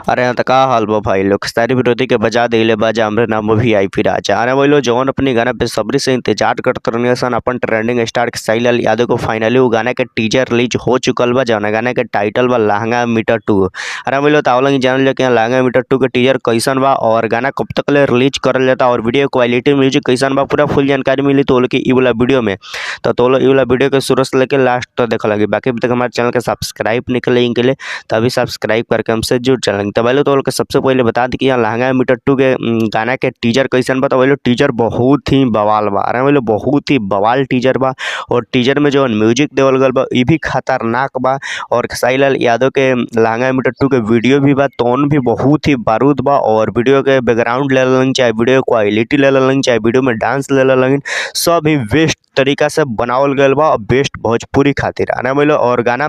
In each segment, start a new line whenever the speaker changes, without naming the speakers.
अरे यहाँ त का हाल बा भाई लोग। सारी विरोधी के बजा देले बा जा हमरे नाम वीआईपी राजा। अरे भाई लोग जौन अपनी गाना बेसब्री से इंतजार करत रहनी सन अपन ट्रेंडिंग स्टार खेसारी लाल यादव को फाइनली वो गाना के टीजर रिलीज हो चुकल बा जौन गाना के टाइटल बा लहंगा मीटर 2। अरे भाई लोग तावला जानल जा कि लहंगा मीटर 2 के टीजर कैसन बा और गाना कब तक ले रिलीज करल जाता और वीडियो क्वालिटी म्यूजिक कैसन बा पूरा फुल जानकारी मिली तो के इ वाला वीडियो में। तो इ वाला वीडियो के शुरू से लेके लास्ट तक देख लगी। बाकी अभी तक हमारे चैनल के सब्सक्राइब निकले इनके लिए तो अभी सब्सक्राइब करके हमसे जुड़ चलेंगे। तो भाई लोग तो सबसे पहले बता दी कि यहाँ लहंगा मीटर 2 के गाना के टीजर कैसन बा। तो भाई लोग टीजर बहुत ही बवाल बा। अरे भाई लोग बहुत ही बवाल टीजर बा और टीजर में जो म्यूजिक देवल गल बा इ भी खतरनाक बा और खेसारी लाल यादव के लहंगा मीटर 2 के वीडियो भी बा तौन भी बहुत ही बारूद बा और वीडियो के बैकग्राउंड ले लेलन चाहे वीडियो क्वालिटी ले लेलन चाहे वीडियो में डांस ले लेलन सब ही बेस्ट तरीका से बनावल गल बा और बेस्ट भोजपुरी खातिर। अरे भाई लोग और गाना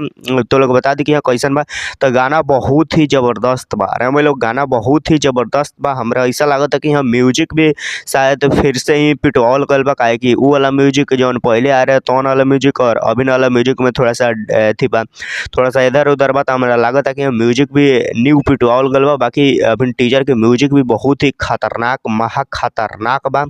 तो लोग बता दी कि यहाँ कैसन बा। तो गाना बहुत ही ज़बरदस्त बा। अरे भाई लोग गाना बहुत ही ज़बरदस्त बा। हमरा ऐसा लागत है कि यहाँ म्यूजिक भी शायद फिर से ही पिटवावल गल बा काहे कि उ वाला म्यूजिक जौन पहले आ रहे तौन वाला म्यूजिक और अभी वाला म्यूजिक में थोड़ा सा अथी बा थोड़ा सा इधर उधर बा। तो हमरा लागत है कि म्यूजिक भी न्यू पिटवावल गल बा। बाकी अभी टीजर के म्यूजिक भी बहुत ही खतरनाक महा खतरनाक बा।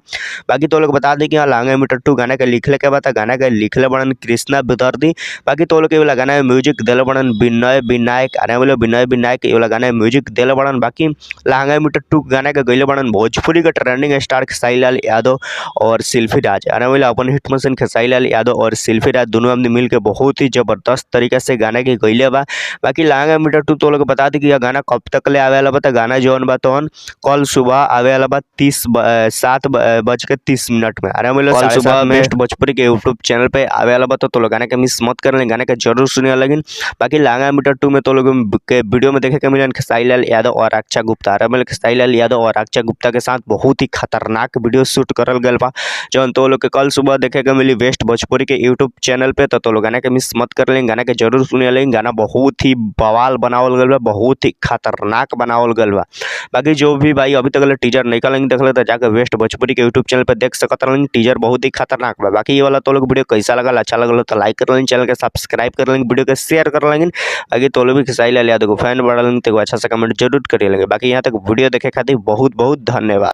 बाकी तो लोग बता दी कि यहाँ लहंगा मीटर 2 गाना के लिखले के बाद गाना के लिखले बड़न कृष्णा बेदर्दी। बाकी तो लोग के गाना म्यूजिक दिले बड़न विनय विनायक। अरे बोलो विनय विनायक ये वाला गाना म्यूजिक दिले बड़न। बाकी लहंगा मीटर 2 गाना के गईले बड़न भोजपुरी के ट्रेंडिंग स्टार खेसारी लाल यादव और शिल्पी राज। अरे बोले अपन हिट मशीन खेसारी लाल यादव और शिल्पी राज दोनों आदमी मिल के बहुत ही जबरदस्त तरीका से गाना के गईले बा। बाकी लहंगा मीटर 2 तो लोग बता दी कि यह गाना कब तक ले आवे वाला बा। तो गाना जौन बा तौन कल सुबह आवे वाला बा 7:30 में। अरे बोले
कल
सुबह बेस्ट भोजपुरी के यूट्यूब चैनल पे आवे वाला बा। तो लोग गाना के मिस मत कर लें, गाना के जरूर सुने लगिन। बाकी लहंगा मीटर 2 में तो लोग के वीडियो में देखे के मिलन खेसारी लाल यादव और अक्षा गुप्ता। अरे बोले खेसारी लाल यादव और अक्षा गुप्ता के साथ बहुत ही खतरनाक वीडियो शूट करल गल बा जौन तो लोग के कल सुबह देखे के मिली बेस्ट भोजपुरी के यूट्यूब चैनल पे। तो लोग गाना के मिस मत कर लें, गाना के जरूर सुने लें। गाना बहुत ही बवाल बनावल गल बा, बहुत ही खतरनाक बनावल गल बा। बाकी जो भी भाई अभी तक टीजर निकल देखल तो जाकर बेस्ट भोजपुरी के यूट्यूब चैनल पर देख सकत रहन। टीजर बहुत ही खतरनाक बा। बाकी ये वाला तो लोग वीडियो कैसा लगल, अच्छा लगल तो लाइक कर लें, चैनल के सब्सक्राइब कर लें, वीडियो के शेयर कर लेंगे। बाकी तो लोग भी खेसारी लाल यादव को फैन बढ़ा लेंगे तो अच्छा सा कमेंट जरूर करिए लेंगे। बाकी यहाँ तक वीडियो देखे खातिर बहुत बहुत धन्यवाद।